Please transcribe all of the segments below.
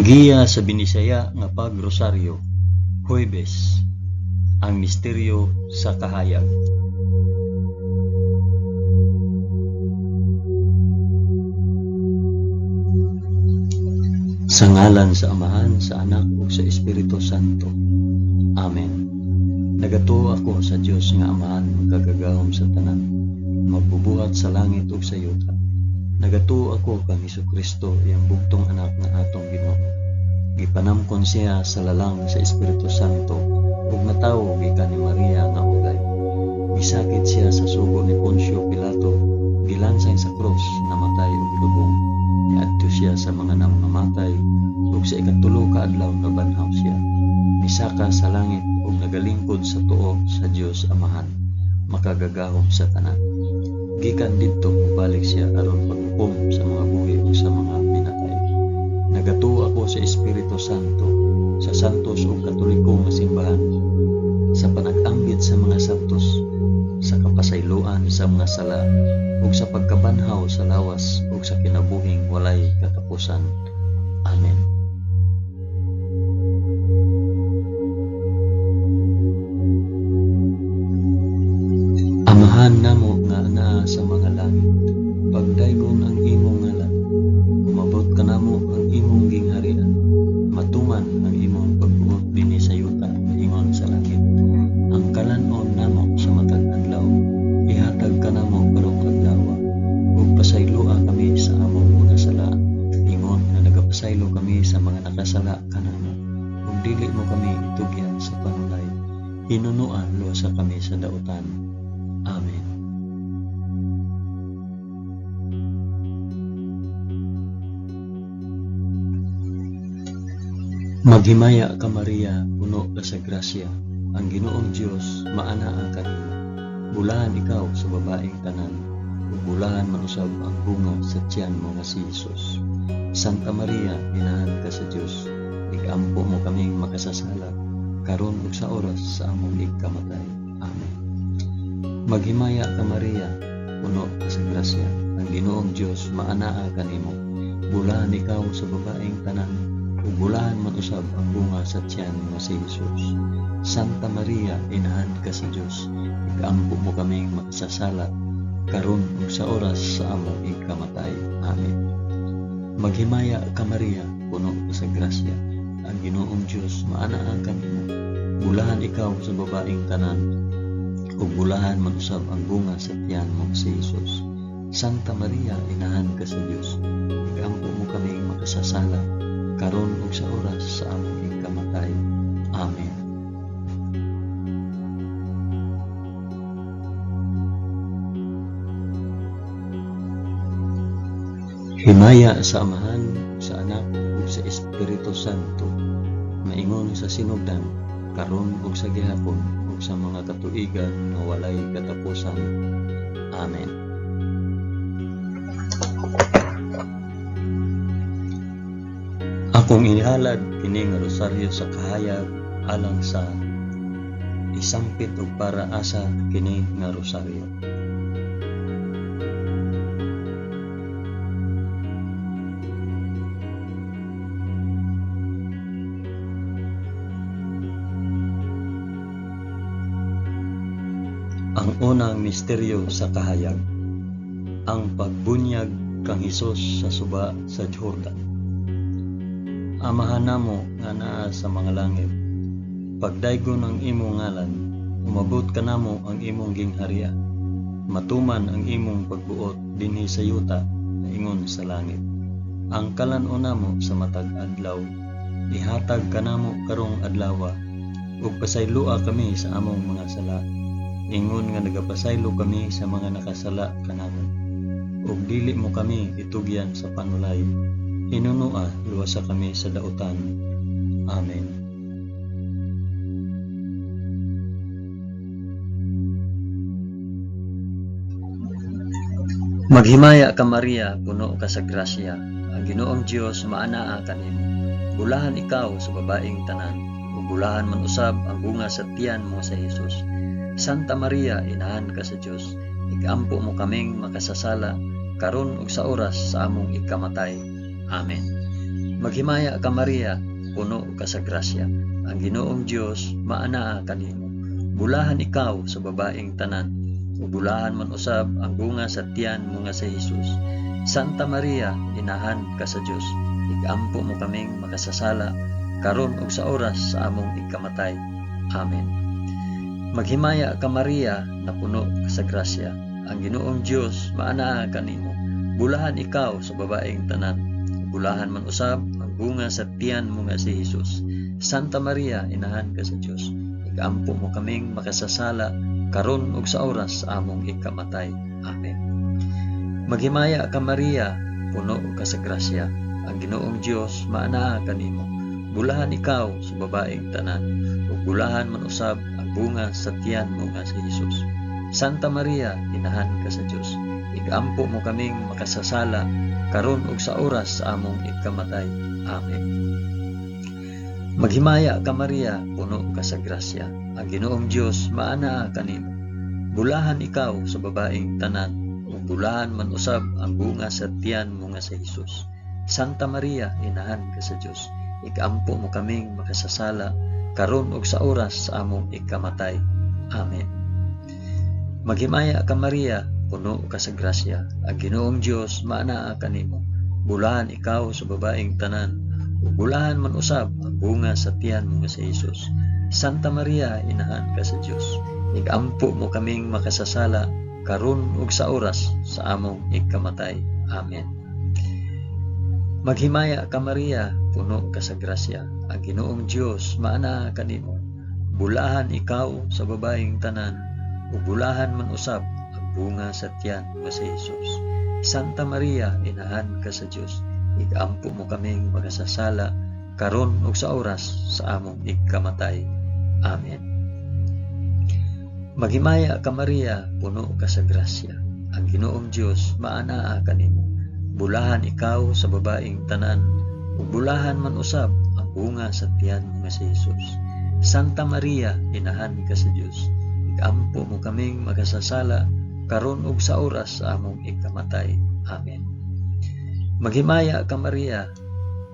Giya sa Binisaya nga Pagrosaryo, Huwebes, ang misteryo sa kahayag. Sa ngalan sa Amahan, sa Anak ug sa Espiritu Santo. Amen. Nagatuo ako sa Dios nga Amahan, makagagahom sa tanan, magbubuhat sa langit ug sa yuta. Nagatuo ako kang Hesukristo, iyang bugtong anak nga atong Ginoo. Gipanamkon siya sa lalang sa Espiritu Santo ug natawo gikan ni Maria nga ugay. Gisakit siya sa sugo ni Poncio Pilato, gilansang sa krus, namatay ug gilubong. Niadto siya sa mga namamatay ug sa ikatulo ka adlaw nabanhaw siya. Misaka sa langit ug nagalingkod sa tuo sa Dios Amahan, makagagahom sa tanan. Gikan didto mobalik siya aron paghukom sa mga buhi ug sa mga pinatay. Nagatuo ako sa Espiritu Santo, sa santos ug katoliko nga simbahan, sa panag-ambit sa mga santos, sa kapasayloan sa mga sala, ug sa pagkabanhaw sa lawas ug sa kinabuhing walay katapusan. Amen. Amahan namo nga anaa sa mga langit, pagdaygon ang imong ngalan, umabot kanamo ang imong gingharian, matuman ang imong pagbuot dinhi sa yuta ingon sa langit. Ang kalan-on namo sa matag adlaw, ihatag kanamo karong adlaw, ug pasayloa kami sa among mga sala, ingon nga nagapasaylo kami sa mga nakasala kanamo, ug dili mo kami itugyan sa panulay, hinunoa luwasa kami sa dautan. Amen. Maghimaya ka Maria, puno ka sa grasya, ang Ginoong Dios maanaa kanimo. Bulahan ikaw sa babaeng tanan, ug bulahan man usab ang bunga sa tiyan mo nga si Jesus. Santa Maria, inahan ka sa Dios, igampo mo kaming makasasala, karon ug sa oras sa among igkamatay. Amen. Maghimaya ka Maria, puno ka sa grasya, ang Ginoong Dios maanaa kanimo. Bulahan ikaw sa babaeng tanan, ug bulahan man usab ang bunga sa tiyan nga si Jesus. Santa Maria, inahan ka sa Dios, ikampo mo kaming makasasala, karon ug sa oras sa among igkamatay. Amen. Maghimaya ka Maria, puno ka sa grasya, ang Ginoong Dios maanaa kanimo. Bulahan ikaw sa babaeng tanan, ug bulahan man usab ang bunga sa tiyan mo si Jesus. Santa Maria, inahan ka sa Dios, ikampo mo kaming makasasala, karon ug sa oras sa among igkamatay. Amen. Himaya sa Amahan, sa Anak, ug sa Espiritu Santo, maingon sa sinugdan, karon ug sa gihapon, ug sa mga katuigan nga walay katapusan. Amen. Akong inihalad kini nga rosaryo sa kahayag alang sa isampit og para asa kini nga rosaryo. Ang unang misteryo sa kahayag, ang pagbunyag kang Hesus sa suba sa Jordan. Amahan namo nga naa sa mga langit, pagdaygon ang imong ngalan, umabot kanamo ang imong gingharian, matuman ang imong pagbuot dinhi sa yuta ingon sa langit. Ang kalan-on namo sa matag adlaw, ihatag kanamo karong adlawa, ug pasayloa kami sa among mga sala, ingon nga nagapasaylo kami sa mga nakasala kanamo. Ug dili mo kami itugyan sa panulay, hinunoa luwasa kami sa dautan. Amen. Maghimaya ka Maria, puno ka sa grasya, ang Ginoong Dios maanaa kanimo. Bulahan ikaw sa babaeng tanan, ug bulahan man usab ang bunga sa tiyan mo sa Jesus. Santa Maria, inahan ka sa Dios, ikampo mo kaming makasasala, karon ug sa oras sa among ikamatay. Amen. Maghimaya ka Maria, puno ka sa grasya. Ang Ginoong Dios maanaa kanimo. Bulahan ikaw sa babaeng tanan, ug bulahan man usab ang bunga sa tiyan mo nga si Jesus. Santa Maria, inahan ka sa Dios, igampo mo kaming makasasala karon ug sa oras sa among ikamatay. Amen. Maghimaya ka Maria, napuno ka sa grasya. Ang Ginoong Dios maanaa kanimo. Bulahan ikaw sa babaeng tanan, bulahan man usab ang bunga sa tiyan mo nga si Jesus. Santa Maria, inahan ka sa Dios, igampo mo kaming makasasala karon ug sa oras sa among ikamatay. Amen. Maghimaya ka Maria, puno ka sa grasya. Ang Ginoong Dios maanaa kanimo. Bulahan ikaw sa babaeng tanan, ug bulahan man usab ang bunga sa tiyan mo nga si Jesus. Santa Maria, inahan ka sa Dios, igampo mo kaming makasasala karon ug sa oras sa among ikamatay. Amen. Maghimaya ka Maria, puno ka sa grasya. Ang Ginoong Dios maanaa kanimo. Bulahan ikaw sa babaeng tanan, ug bulahan man usab ang bunga sa tiyan mo nga si Jesus. Santa Maria, inahan ka sa Dios, ikampo mo kaming makasasala karon ug sa oras sa among ikamatay. Amen. Maghimaya ka Maria, puno ka sa grasya. Ang Ginoong Dios maanaa kanimo. Bulahan ikaw sa babaeng tanan, ug bulahan man usab ang bunga sa tiyan mo nga si Jesus. Santa Maria, inahan ka sa Dios, igampo mo kaming makasasala karon ug sa oras sa among ikamatay. Amen. Maghimaya ka Maria, puno ka sa grasya. Ang Ginoong Dios maanaa kanimo. Bulahan ikaw sa babaeng tanan, ug bulahan man usab ang bunga sa tiyan mo si Jesus. Santa Maria, inahan ka sa Dios, igampo mo kaming makasasala karon ug sa oras sa among ikamatay. Amen. Maghimaya ka Maria, puno ka sa grasya. Ang Ginoong Dios maanaa kanimo. Bulahan ikaw sa babaeng tanan, ug bulahan man usab ang bunga sa tiyan mo nga si Jesus. Santa Maria, inahan ka sa Dios, igampo mo kaming makasasala karon ug sa oras sa among ikamatay. Amen. Maghimaya ka Maria,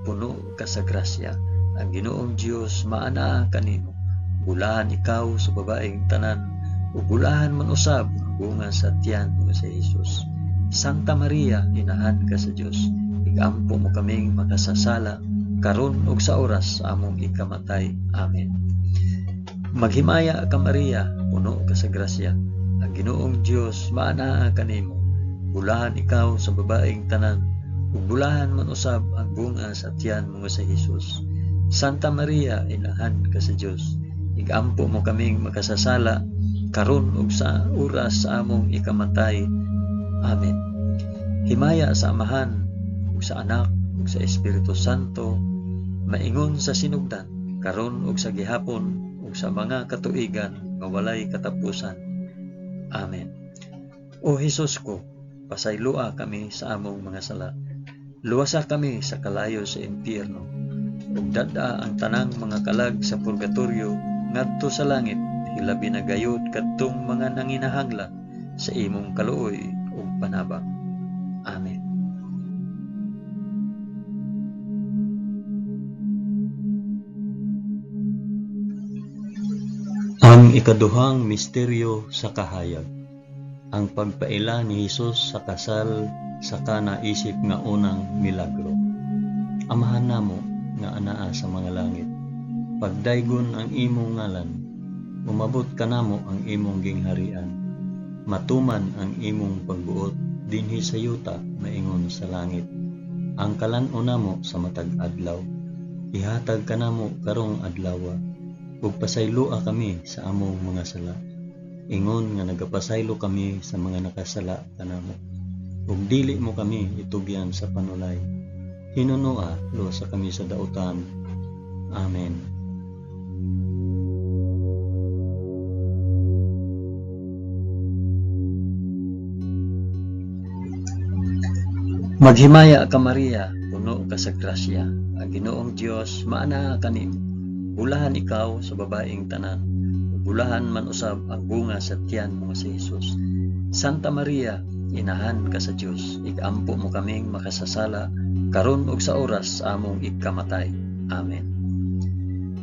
puno ka sa grasya. Ang Ginoong Dios maanaa kanimo. Bulahan ikaw sa babaeng tanan, ug bulahan man usab ang bunga sa tiyan mo nga si Jesus. Santa Maria, inahan ka sa Dios, igampo mo kaming makasasala karon ug sa oras sa among ikamatay. Amen. Maghimaya ka Maria, puno ka sa grasya. Ang Ginoong Dios maanaa kanimo. Bulahan ikaw sa babaeng tanan, ug bulahan man usab ang bunga sa tiyan mo nga si Jesus. Santa Maria, inahan ka sa Dios, igampo mo kaming makasasala karon ug sa oras sa among ikamatay. Amen. Himaya sa Amahan ug sa Anak ug sa Espiritu Santo, maingon sa sinugdan, karon ug sa gihapon ug sa mga katuigan nga walay katapusan. Amen. O Hesus ko, pasayloa kami sa among mga sala. Luwasa kami sa kalayo sa impyerno, ug dad-a ang tanang mga kalag sa purgatorio ngadto sa langit, hilabi na gayud kadtong mga nanginahanglan sa imong kaluoy ug panabang. Amen. Ang ikaduhang misteryo sa kahayag, ang pagpaila ni Hesus sa kasal sa Kana isip nga unang milagro. Amahan namo nga anaa sa mga langit, pagdaygon ang imong ngalan, umabot kanamo ang imong gingharian, matuman ang imong pagbuot dinhi sa yuta maingon sa langit. Ang kalan-on namo sa matag adlaw, ihatag kanamo karong adlawa, ug pasayloa kami sa among mga sala, ingon nga nagapasaylo kami sa mga nakasala kanamo. Ug dili mo kami itugyan sa panulay, hinunoa luwasa kami sa dautan. Amen. Maghimaya ka Maria, puno ka sa grasya. Ang Ginoong Dios maanaa kanimo. Bulahan ikaw sa babaeng tanan, ug bulahan man usab ang bunga sa tiyan mo nga si Hesus. Santa Maria, Inahan ka sa Dios, igampo mo kaming makasasala karon ug sa oras sa among ikamatay. Amen.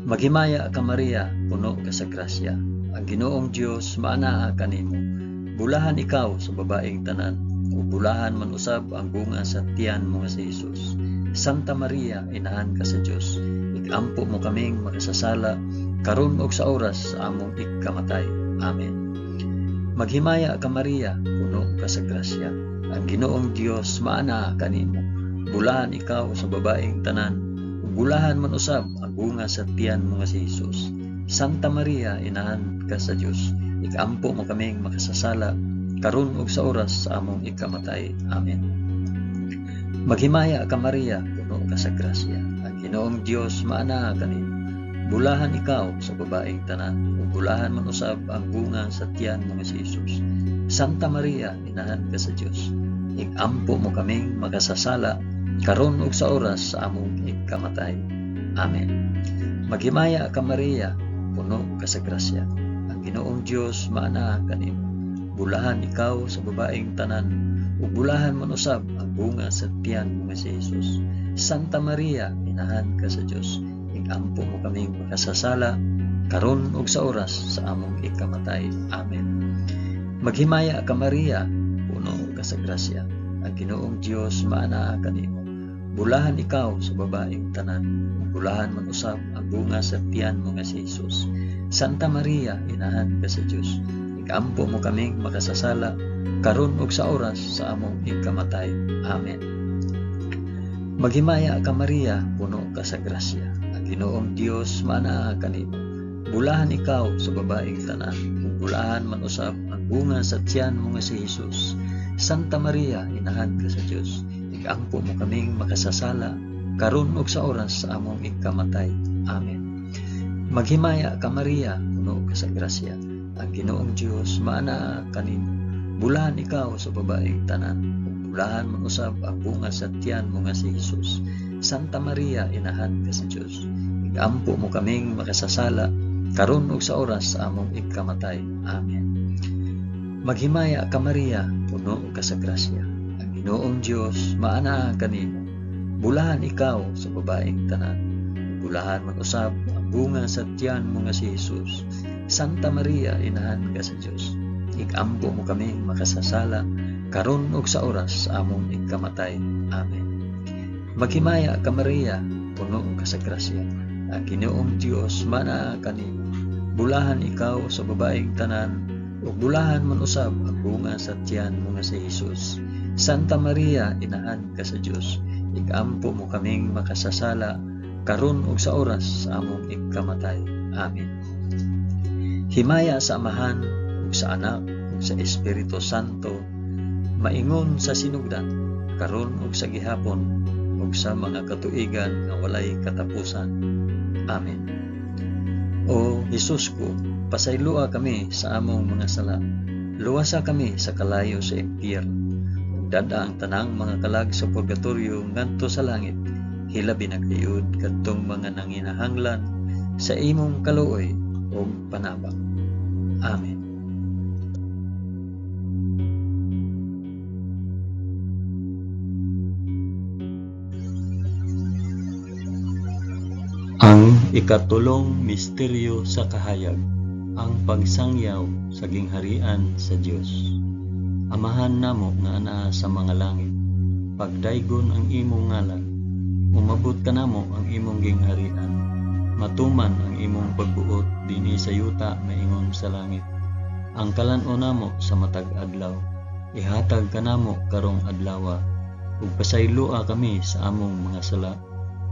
Maghimaya ka Maria, puno ka sa grasya. Ang Ginoong Dios maanaa kanimo. Bulahan ikaw sa babaeng tanan, ug bulahan man usab ang bunga sa tiyan mo nga si Jesus. Santa Maria, inahan ka sa Dios, igampo mo kaming makasasala karon ug sa oras sa among ikamatay. Amen. Maghimaya ka Maria, puno ka sa grasya. Ang Ginoong Dios maanaa kanimo. Bulahan ikaw sa babaeng tanan, ug bulahan man usab ang bunga sa tiyan mo nga si Jesus. Santa Maria, inahan ka sa Dios, ikampo mo kaming makasasala karon ug sa oras sa among ikamatay. Amen. Maghimaya ka Maria, puno ka sa grasya. Ang Ginoong Dios maanaa kanimo. Bulahan ikaw sa babaeng tanan, ug bulahan man usab ang bunga sa tiyan mo nga si Jesus. Santa Maria, inahan ka sa Dios, ikampo mo kaming makasasala karon ug sa oras sa among ikamatay. Amen. Maghimaya ka Maria, puno ka sa grasya. Ang Ginoong Dios maanaa kanimo. Bulahan ikaw sa babaeng tanan, ug bulahan man usab ang bunga sa tiyan mo nga si Jesus. Santa Maria, inahan ka sa Dios, igampo mo kaming makasasala karon ug sa oras sa among ikamatay. Amen. Maghimaya ka Maria, puno ka sa grasya. Ang Ginoong Dios maanaa kanimo. Bulahan ikaw sa babaeng tanan, ug bulahan man usab ang bunga sa tiyan mo nga si Jesus. Santa Maria, inahan ka sa Dios, ikampo mo kaming makasasala karon ug sa oras sa among ikamatay. Amen. Maghimaya ka Maria, puno ka sa grasya. Ang Ginoong Dios maanaa kanimo. Bulahan ikaw sa babaeng tanan, ug bulahan man usab ang bunga sa tiyan mo nga si Jesus. Santa Maria, inahan ka sa Dios, ikampo mo kaming makasasala karon ug sa oras sa among ikamatay. Amen. Maghimaya ka Maria, puno ka sa grasya. Ang Ginoong Dios maanaa kanimo. Bulahan ikaw sa babaeng tanan, ug bulahan man usab ang bunga sa tiyan mo nga si Jesus. Santa Maria, inahan ka sa Dios, ikampo mo kaming makasasala karon ug sa oras sa among ikamatay. Amen. Maghimaya ka Maria, puno ka sa grasya. Ang Ginoong Dios maanaa kanimo. Bulahan ikaw sa babaeng tanan, ug bulahan man usab ang bunga sa tiyan mo nga si Jesus. Santa Maria, inahan ka sa Dios, ikampo mo kaming makasasala karon ug sa oras sa among ikamatay. Amen. Maghimaya ka Maria, puno ka sa grasya. Ang Ginoong Dios maanaa kanimo. Bulahan ikaw sa babaeng tanan, ug bulahan man usab ang bunga sa tiyan mo nga si Jesus. Santa Maria, inahan ka sa Dios, ikampo mo kaming makasasala karon ug sa oras sa among ikamatay. Amen. Himaya sa Amahan ug sa Anak ug sa Espiritu Santo, maingon sa sinugdan, karon ug sa gihapon ug sa mga katuigan nga walay katapusan. Amen. O Hesus ko, pasayloa kami sa among mga sala. Luwasa kami sa kalayo sa impyerno. Ug dad-a ang tanang mga kalag sa purgatorio ngadto sa langit. Hilabi na gayud kadtong mga nanginahanglan sa imong kaluoy ug panabang. Amen. Ang ikatulong misteryo sa kahayag, ang pagsangyaw sa gingharian sa Dios. Amahan namo nga anaa sa mga langit, pagdaygon ang imong ngalan, umabot kanamo ang imong gingharian, matuman ang imong pagbuot dinhi sa yuta maingon sa langit. Ang kalan-on namo sa matag adlaw, ihatag kanamo karong adlawa, ug pasayloa kami sa among mga sala,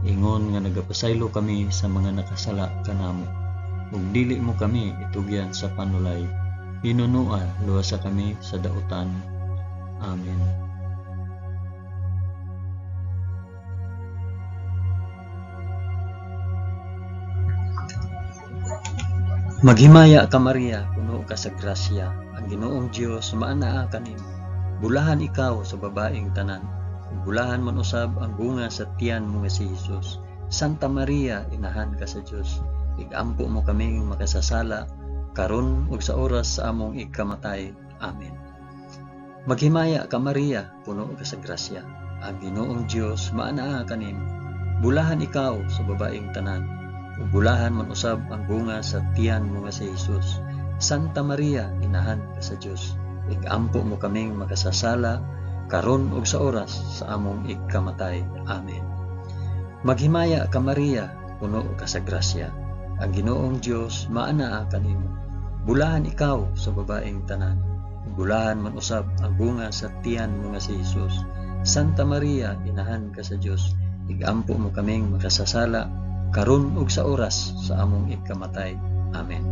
ingon nga nagapasaylo kami sa mga nakasala kanamo. Ug dili mo kami itugyan sa panulay, hinunua luwasa kami sa dautan. Amen. Maghimaya ka Maria, puno ka sa grasya. Ang Ginoong Dios maanaa kanimo. Bulahan ikaw sa babaeng tanan, ug bulahan man usab ang bunga sa tiyan mo nga si Jesus. Santa Maria, inahan ka sa Dios, igampo mo kaming makasasala karon ug sa oras sa among ikamatay. Amen. Maghimaya ka Maria, puno ka sa grasya. Ang Ginoong Dios maanaa kanimo. Bulahan ikaw sa babaeng tanan, ug bulahan man usab ang bunga sa tiyan mo nga si Jesus. Santa Maria, inahan ka sa Dios, igampo mo kaming makasasala karon ug sa oras sa among igkamatay. Amen. Maghimaya ka Maria, puno ka sa grasya. Ang Ginoong Dios maanaa kanimo. Bulahan ikaw sa babaeng tanan, ug bulahan man usab ang bunga sa tiyan mo nga si Jesus. Santa Maria, inahan ka sa Dios, igampo mo kaming makasasala karon ug sa oras sa among igkamatay. Amen.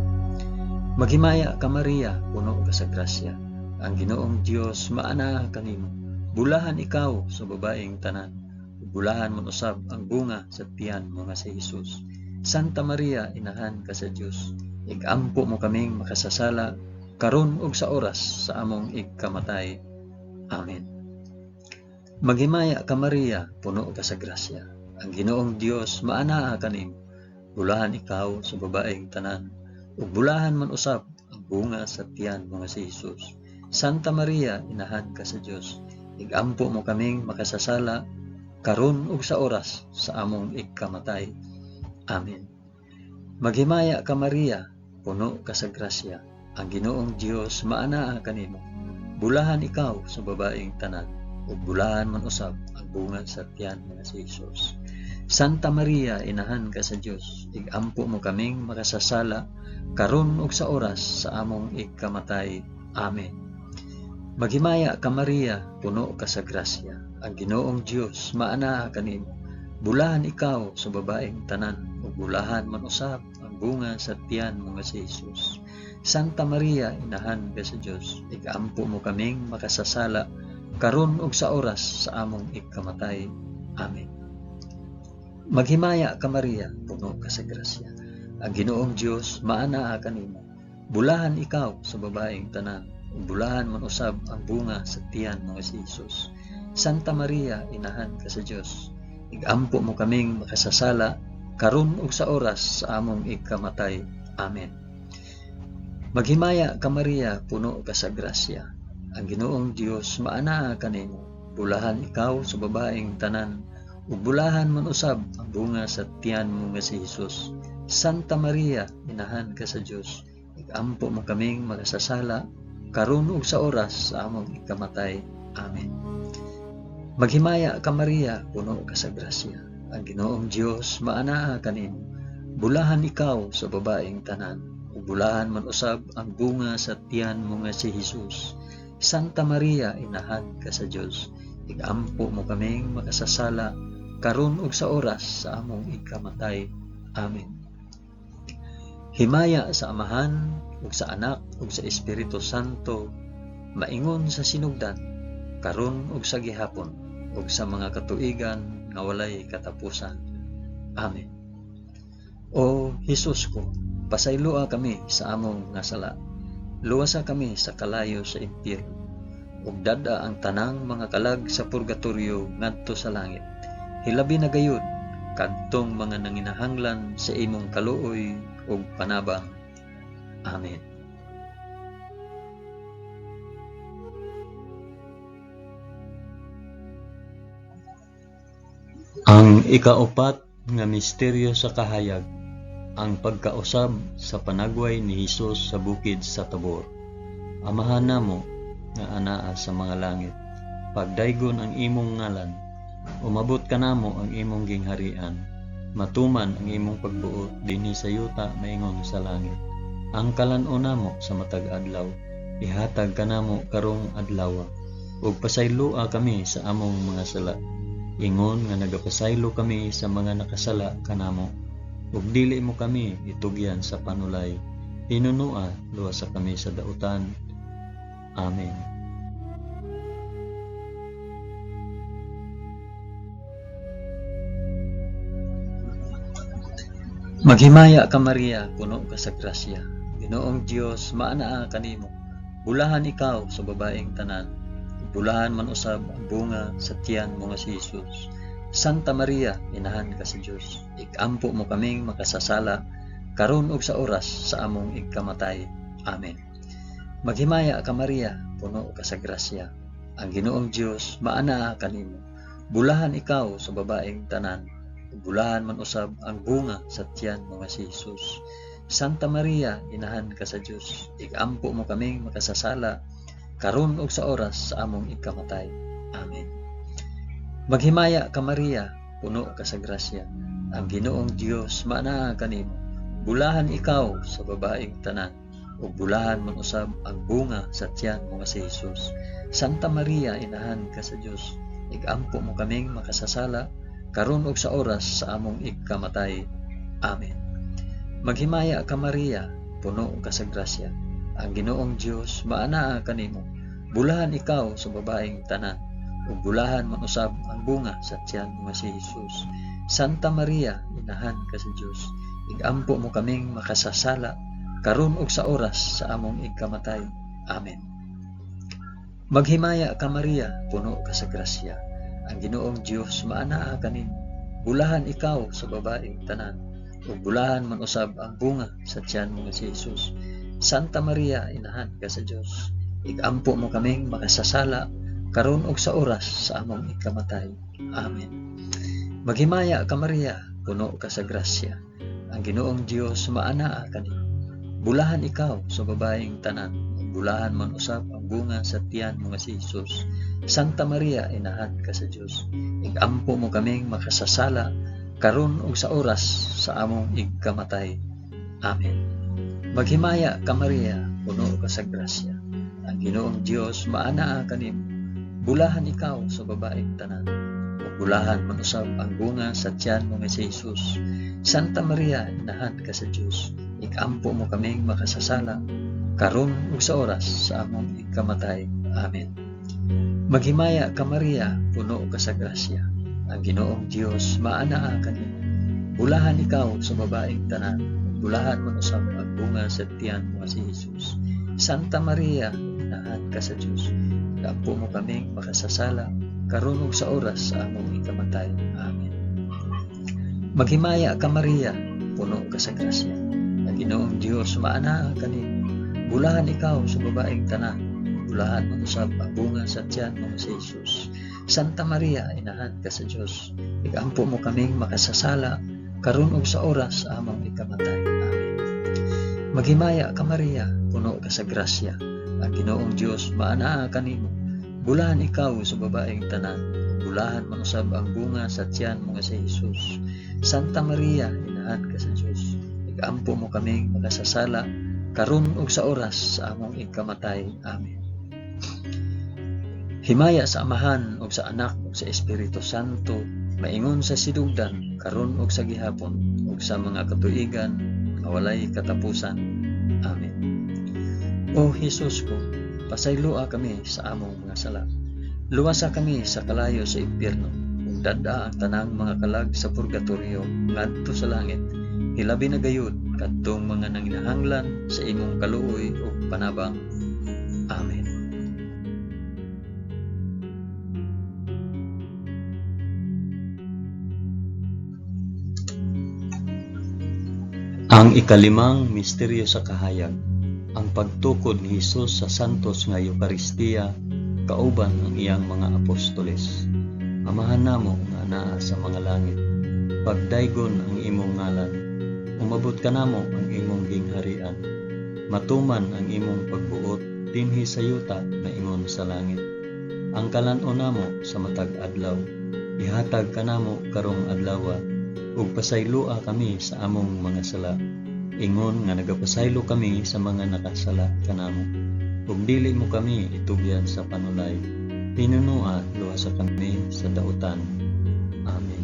Maghimaya ka Maria, puno ka sa grasya. Ang Ginoong Dios maanaa kanimo. Bulahan ikaw sa babaeng tanan, ug bulahan man usab ang bunga sa tiyan mo nga si Jesus. Santa Maria, inahan ka sa Dios, igampo mo kaming makasasala karon ug sa oras sa among igkamatay. Amen. Maghimaya ka Maria, puno ka sa grasya. Ang Ginoong Dios maanaa kanimo. Bulahan ikaw sa babaeng tanan, ug bulahan man usab ang bunga sa tiyan mo nga si Jesus. Santa Maria, inahan ka sa Dios, igampo mo kaming makasasala karon ug sa oras sa among igkamatay. Amen. Maghimaya ka Maria, puno ka sa grasya. Ang Ginoong Dios maanaa kanimo. Bulahan ikaw sa babaeng tanan, ug bulahan man usab ang bunga sa tiyan mo nga si Jesus. Santa Maria, inahan ka sa Dios, igampo mo kaming makasasala karon ug sa oras sa among igkamatay. Amen. Maghimaya ka Maria, puno ka sa grasya. Ang Ginoong Dios maanaa kanimo. Bulahan ikaw sa babaeng tanan, ug bulahan man usab ang bunga sa tiyan mo nga si Jesus. Santa Maria, inahan ka sa Dios, igampo mo kaming makasasala karon ug sa oras sa among igkamatay. Amen. Maghimaya ka Maria, puno ka sa grasya. Ang Ginoong Dios maanaa kanimo. Bulahan ikaw sa babaeng tanan, ug bulahan man usab ang bunga sa tiyan mo nga si Jesus. Santa Maria, inahan ka sa Dios, igampo mo kaming makasasala karon ug sa oras sa among igkamatay. Amen. Maghimaya ka Maria, puno ka sa grasya. Ang Ginoong Dios maanaa kanimo. Bulahan ikaw sa babaeng tanan, ug bulahan man usab ang bunga sa tiyan mo nga si Jesus. Santa Maria, inahan ka sa Dios, igampo mo kaming makasasala karon ug sa oras sa among igkamatay. Amen. Maghimaya ka Maria, puno ka sa grasya. Ang Ginoong Dios maanaa kanimo. Bulahan ikaw sa babaeng tanan, ug bulahan man usab ang bunga sa tiyan mo nga si Jesus. Santa Maria, inahan ka sa Dios, igampo mo kaming makasasala karon ug sa oras sa among igkamatay. Amen. Himaya sa Amahan ug sa Anak ug sa Espiritu Santo, maingon sa sinugdan, karon ug sa gihapon, ug sa mga katuigan nga walay katapusan. Amen. O Hesus ko, pasayloa kami sa among nga sala. Luwasa kami sa kalayo sa impyerno, ug dad-a ang tanang mga kalag sa purgatorio ngadto sa langit. Hilabi na gayud kadtong mga nanginahanglan sa imong kaluoy ug panabang. Amen. Ang ikaupat nga misteryo sa kahayag, ang pagkausab sa panagway ni Hesus sa bukid sa Tabor. Amahan namo nga anaa sa mga langit, pagdaygon ang imong ngalan, umabot kanamo ang imong gingharian, matuman ang imong pagbuot dinhi sa yuta maingon sa langit. Ang kalan-on namo sa matag adlaw, ihatag kanamo karong adlaw, ug pasayloa kami sa among mga sala, ingon nga nagapasaylo kami sa mga nakasala kanamo, ug dili mo kami itugyan sa panulay, hinunua luwasa kami sa dautan. Amen. Maghimaya ka Maria, puno ka sa grasya. Ginoong Dios maanaa kanimo. Bulahan ikaw sa babaeng tanan, bulahan man usab ang bunga sa tiyan mo nga si Jesus. Santa Maria, inahan ka sa Dios, ikampo mo kaming makasasala karon ug sa oras sa among igkamatay. Amen. Maghimaya ka Maria, puno ka sa grasya. Ang Ginoong Dios maanaa kanimo. Bulahan ikaw sa babaeng tanan, ug bulahan man usab ang bunga sa tiyan mo nga si Jesus. Santa Maria, inahan ka sa Dios, igampo mo kaming makasasala karon ug sa oras sa among ikamatay. Amen. Maghimaya ka Maria, puno ka sa grasya. Ang Ginoong Dios maanaa kanimo. Bulahan ikaw sa babaeng tanan, ug bulahan man usab ang bunga sa tiyan mo nga si Jesus. Santa Maria, inahan ka sa Dios, igampo mo kaming makasasala karon ug sa oras sa among ikamatay. Amen. Maghimaya ka Maria, puno ka sa grasya. Ang Ginoong Dios maanaa kanimo. Bulahan ikaw sa babaeng tanan, ug bulahan man usab ang bunga sa tiyan mo nga si Jesus. Santa Maria, inahan ka sa Dios, igampo mo kaming makasasala karon ug sa oras sa among ikamatay. Amen. Maghimaya ka Maria, puno ka sa grasya. Ang Ginoong Dios maanaa kanimo. Bulahan ikaw sa babaeng tanan, ug bulahan man usab ang bunga sa tiyan mo nga si Jesus. Santa Maria, inahan ka sa Dios, igampo mo kaming makasasala karon ug sa oras sa among ikamatay. Amen. Maghimaya ka Maria, puno ka sa grasya. Ang Ginoong Dios maanaa kanimo. Bulahan ikaw sa babaeng tanan, ug bulahan man usab ang bunga sa tiyan mo nga si Jesus. Santa Maria, inahan ka sa Dios, igampo mo kaming makasasala karon ug sa oras sa among ikamatay. Amen. Maghimaya ka Maria, puno ka sa grasya. Ang Ginoong Dios maanaa kanimo. Bulahan ikaw sa babaeng tanan, ug bulahan man usab ang bunga sa tiyan mo nga si Jesus. Santa Maria, inahan ka sa Dios, ikampo mo kaming makasasala karon ug sa oras sa among ikamatay. Amen. Maghimaya ka Maria, puno ka sa grasya. Ang Ginoong Dios maanaa kanimo. Bulahan ikaw sa babaeng tanan, ug bulahan man usab ang bunga sa tiyan mo nga si Jesus. Santa Maria, inahan ka sa Dios, ikampo mo kaming makasasala karon ug sa oras sa among ikamatay. Amen. Maghimaya ka Maria, puno ka sa grasya. Ang Ginoong Dios maanaa kanimo. Bulahan ikaw sa babaeng tanan, bulahan man usab ang bunga sa tiyan mo nga si Jesus. Santa Maria, inahan ka sa Dios, ikampo mo kaming makasasala karon ug sa oras sa among ikamatay. Amen. Maghimaya ka Maria, puno ka sa grasya. Ang Ginoong Dios maanaa kanimo. Bulahan ikaw sa babaeng tanan, bulahan man usab ang bunga sa tiyan mo nga si Jesus. Santa Maria, inahan ka sa Dios, ikampo mo kaming makasasala karon ug sa oras sa among ikamatay. Amen. Himaya sa Amahan ug sa Anak ug sa Espiritu Santo, maingon sa sinugdan, karon ug sa gihapon, ug sa mga katuigan nga walay katapusan. Amen. O Hesus ko, pasayloa kami sa among mga sala. Luwasa kami sa kalayo sa impyerno, ug dad-a ang tanang mga kalag sa purgatorio ngadto sa langit. Hilabi na gayud kadtong mga nanginahanglan sa imong kaluoy ug panabang. Amen. Ang ikalimang misteryo sa kahayag, ang pagtukod ni Hesus sa santos nga Eukaristiya kauban ang iyang mga apostoles. Amahan namo nga anaa sa mga langit, pagdaygon ang imong ngalan, umabot kanamo ang imong gingharian, matuman ang imong pagbuot dinhi sa yuta maingon sa langit. Ang kalan-on namo sa matag adlaw, ihatag kanamo karong adlawa, ug pasayloa kami sa among mga sala, ingon nga nagapasaylo kami sa mga nakasala kanamo. Ug dili mo kami itugyan sa panulay, hinunua luwasa kami sa dautan. Amen.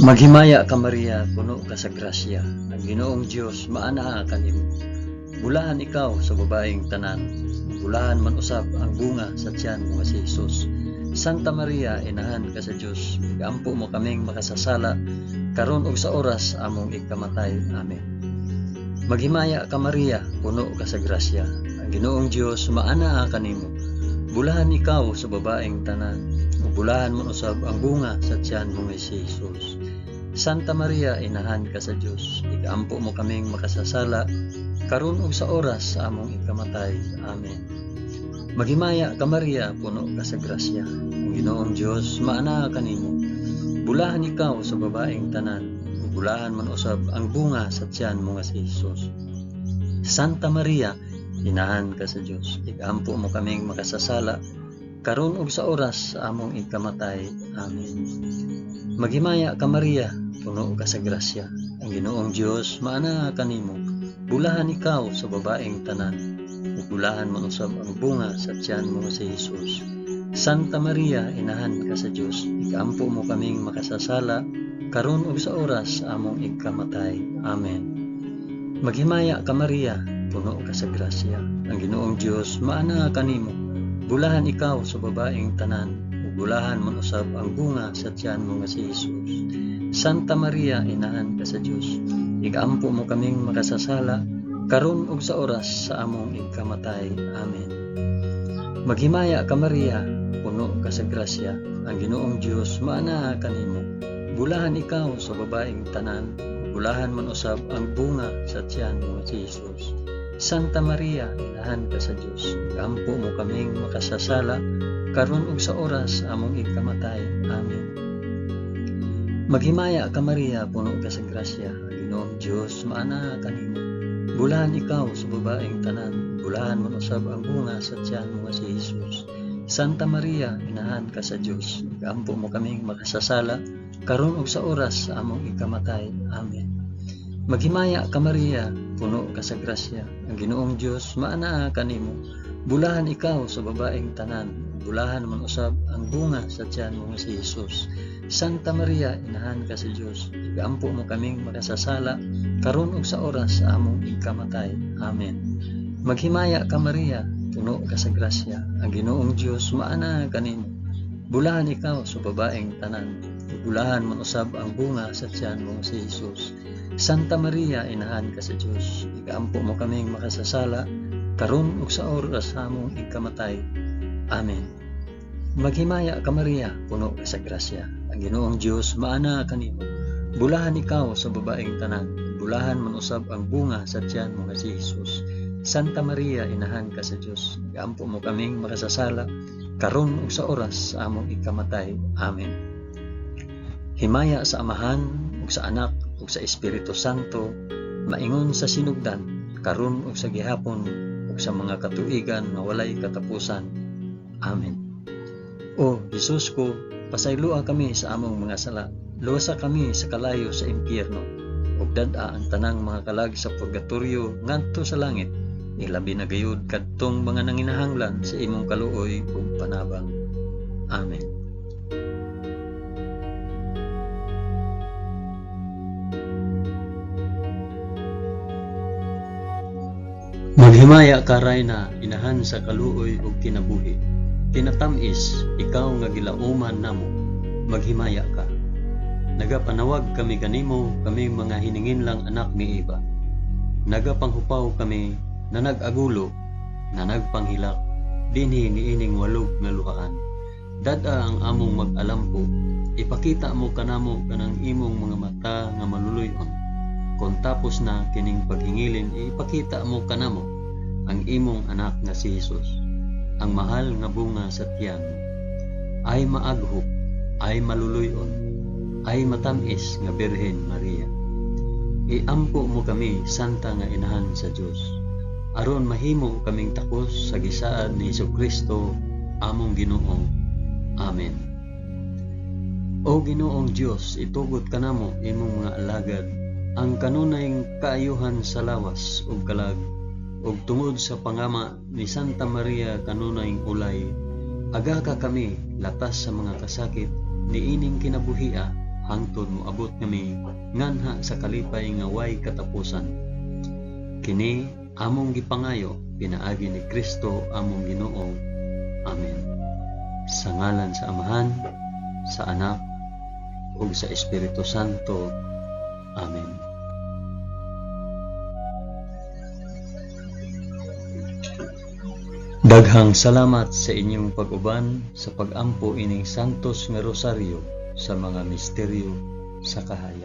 Maghimaya ka Maria, puno ka sa grasya. Ang Ginoong Dios maanaa kanimo. Bulahan ikaw sa babaeng tanan, bulahan man usab ang bunga sa tiyan mo nga si Jesus. Santa Maria, inahan ka sa Dios, igampo mo kaming makasasala karon ug sa oras among ikamatay. Amen. Maghimaya ka Maria, puno ka sa grasya. Ang Ginoong Dios maanaa kanimo. Bulahan ikaw sa babaeng tanan, ug bulahan man usab ang bunga sa tiyan mo nga si Jesus. Santa Maria, inahan ka sa Dios, igaampo mo kaming makasasala karon ug sa oras sa among ikamatay. Amen. Maghimaya ka Maria, puno ka sa grasya. Ang Ginoong Dios maanaa kanimo. Bulahan ikaw sa babaeng tanan, ug bulahan man usab ang bunga sa tiyan mo nga si Hesus. Santa Maria, inahan ka sa Dios, igaampo mo kaming makasasala karon ug sa oras sa among ikamatay. Amen. Maghimaya ka Maria, puno ka sa grasya. Ang Ginoong Dios maanaa kanimo. Bulahan ikaw sa babaeng tanan, ug bulahan man usab ang bunga sa tiyan mo nga si Hesus. Santa Maria, inahan ka sa Dios, igaampo mo kaming makasasala karon ug sa oras sa among ikamatay. Amen. Maghimaya ka Maria, puno ka sa grasya. Ang Ginoong Dios maanaa kanimo. Bulahan ikaw sa babaeng tanan, ug bulahan man usab ang bunga sa tiyan mo nga si Hesus. Santa Maria, inahan ka sa Dios, igaampo mo kaming makasasala karon ug sa oras sa among ikamatay. Amen. Maghimaya ka Maria, puno ka sa grasya. Ang Ginoong Dios maanaa kanimo. Bulahan ikaw sa babaeng tanan, ug bulahan man usab ang bunga sa tiyan mo nga si Hesus. Santa Maria, inahan ka sa Dios, igaampo mo kaming makasasala karon ug sa oras sa among ikamatay. Amen. Maghimaya ka Maria, puno ka sa grasya. Ang Ginoong Dios maanaa kanimo. Bulahan ikaw sa babaeng tanan, bulahan man usab ang bunga sa tiyan mo nga si Hesus. Santa Maria, inahan ka sa Dios, igaampo mo kaming makasasala karon ug sa oras sa among ikamatay. Amen. Maghimaya ka Maria, puno ka sa grasya. Ang Ginoong Dios maanaa kanimo. Bulahan ikaw sa babaeng tanan, bulahan man usab ang bunga sa tiyan mo nga si Hesus. Santa Maria, inahan ka sa Dios, igaampo mo kaming makasasala karon ug sa oras sa among ikamatay. Amen. Maghimaya ka Maria, puno ka sa grasya. Ang Ginoong Dios maanaa kanimo. Bulahan ikaw sa babaeng tanan, bulahan man usab ang bunga sa tiyan mo nga si Hesus. Santa Maria, inahan ka sa Dios, igaampo mo kaming makasasala karon ug sa oras sa among ikamatay. Amen. Maghimaya ka Maria, puno ka sa grasya. Ang Ginoong Dios maanaa kanimo. Bulahan ikaw sa babaeng tanan, bulahan man usab ang bunga sa tiyan mo nga si Hesus. Santa Maria, inahan ka sa Dios, igaampo mo kaming makasasala karon ug sa oras sa among ikamatay. Amen. Himaya sa Amahan ug sa Anak ug sa Espiritu Santo, maingon sa sinugdan, karon ug sa gihapon ug sa mga katuigan nga walay katapusan. Amen. O Hesus ko, pasayloa kami sa among mga sala, luwasa kami sa kalayo sa impyerno, ug dad-a ang tanang mga kalag sa purgatorio ngadto sa langit, ilabi na gayud kadtong mga nanginahanglan sa imong kaluoy ug panabang. Amen. Maghimaya ka Rayna, inahan sa kaluoy ug kinabuhi. Kinatamis, ikaw nga gilauman namo, maghimaya ka. Nagapanawag kami kanimo, kami mga hininginlang anak ni Eva. Nagapanghupaw kami na nag-agulo, na nagpanghilak, dinhi niining walog nga luhaan. Dad-a ang among mag-alampo, ipakita mo kanamo kanang imong mga mata nga maluluy-on. Kon tapos na kining paghingilin, ipakita mo kanamo ang imong anak nga si Hesus, ang mahal nga bunga sa tiyan mo. Ay maaghop, ay maluluy-on, ay matamis nga Birhen Maria. Iampo mo kami, Santa nga Inahan sa Dios, aron mahimo kaming takos sa gisaad ni Hesukristo among Ginoo. Amen. O Ginoong Dios, itugot kanamo imong mga alagad ang kanunay kaayuhan sa lawas ug kalag, ug tungod sa pangama ni Santa Maria kanunay ulay, agaka kami latas sa mga kasakit niining kinabuhia hangtod moabot kami nganha sa kalipay nga way katapusan. Kini among gipangayo pinaagi ni Kristo among Ginoo. Amen. Sa ngalan sa Amahan, sa Anak, ug sa Espiritu Santo. Amen. Daghang salamat sa inyong pag-uban sa pag-ampo ining Santos nga Rosaryo sa mga misteryo sa kahayag.